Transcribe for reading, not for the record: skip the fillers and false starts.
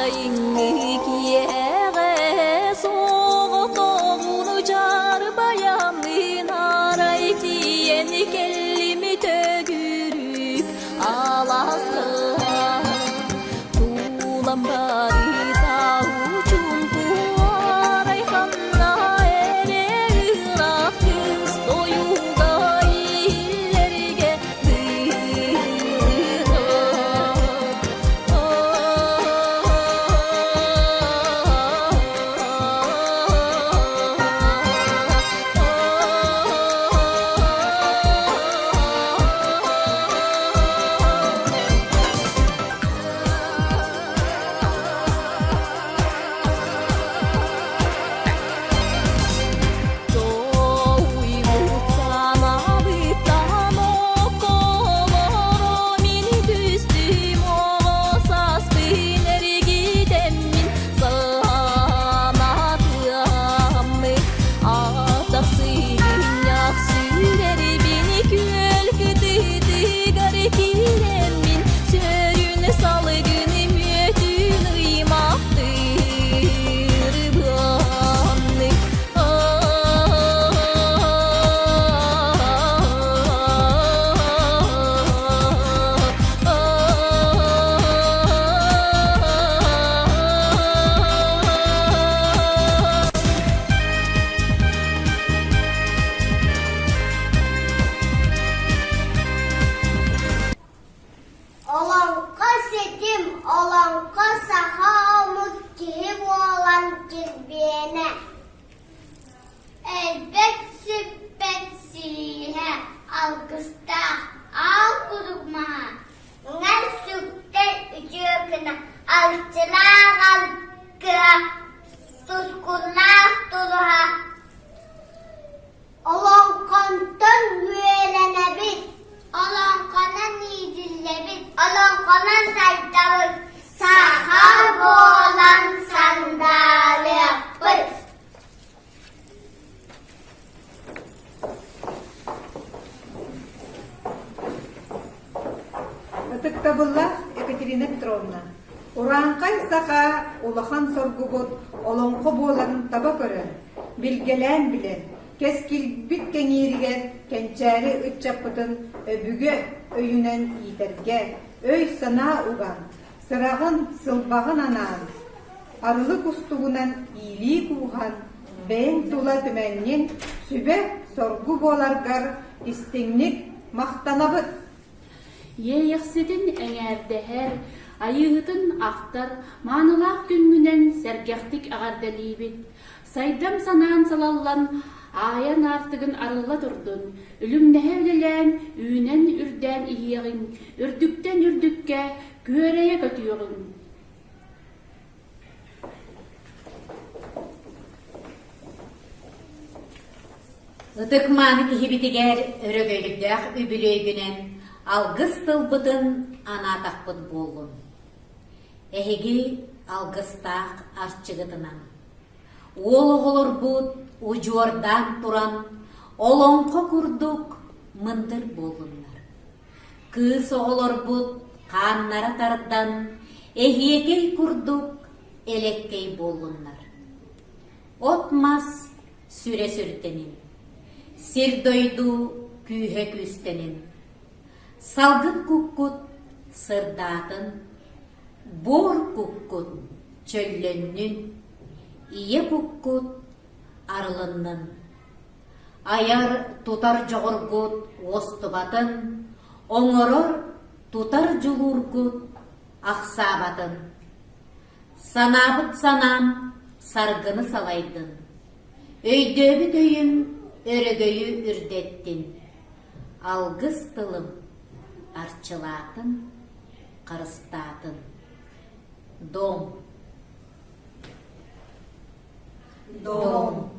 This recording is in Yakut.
Сайыҥҥы киэһэҕэ соҕотоҕун дьаарбайаммын арай тиийэн кэллим төгүрүк алааска Тулам барыта чуумпу арай ханна эрэ ыраах кыыс тойуга иһиллэргэ Киирэммин сөрүн салгын мүөтүн ыймахтыырбыанны. Олоҥхо ситим, олоҥхо саха омук киһи буолан килбиэнэ. Элбэт сүппэт силииһэ, алгыстаах аал кудук маһа, үҥэр сүктэр үтүө гына, алчылаах алгыһа, тускуллаах тулуһа Олоҥхонтон үөрэнэбит, олоҥхонон иитиллэбит, олоҥхонон сайдабыт, саха буолан сандаарыахпыт. Ытыктабыллаах Екатерина Петровна, урааҥхай саха улахан соргубут олоҥхо буоларын таба көрөн, билгэлээн билэн, кэскилбит кэҥииригэр кэнчээри ыччаппытын өбүгэ өйүнэн иитэргэ өй-санаа уган, сыраҕын, сылбаҕын анаан, арылы кустугунан иилии кууһан, бэйэҥ тула түмэҥҥин сүбэ-соргу буоларгар истиҥник махтанабыт! Иэйэхситин эҥээрдэһэр, айыыһытын ахтар маанылаах күҥҥүнэн сэргэхтик эҕэрдэлиибит! Сайдам санаан салаллан, аайан аартыгын арылла турдун, үлүмнэһэ үлэлээн, үүнэн-үрдээн иһиэҕиҥ, үрдүктэн үрдүккэ күөрэйэ көтүөҕүҥ! Ытык-мааны киһибитигэр өрөгөйдөөх үбүлүөйгүнэн алгыс тылбытын анаатахпыт буоллун. Эһиги алгыстаах арчыгытынан. Уол оҕолорбут удьуордаан туран олоҥхо курдук мындыр буоллуннар. Кыыс оҕолорбут хааннара тардан эһиэкэй курдук элэккэй буоллуннар. От-мас сүрэ сүрдэнин, сир-дойду күүһэ күүстэнин, салгын куккут сырдаатын, буор куккут чөллөннүн, ийэ куккут арылыннын. Айар тутар дьоҕургут уостубатын, оҥорор тутар дьулуургут ахсаабатын. Санаабыт санаам саргыны салайдын, өйдөөбүт өйүм өрөгөйү үрдэттин, алгыс тылым арчылаатын, харыстаатын. Дом. Дом.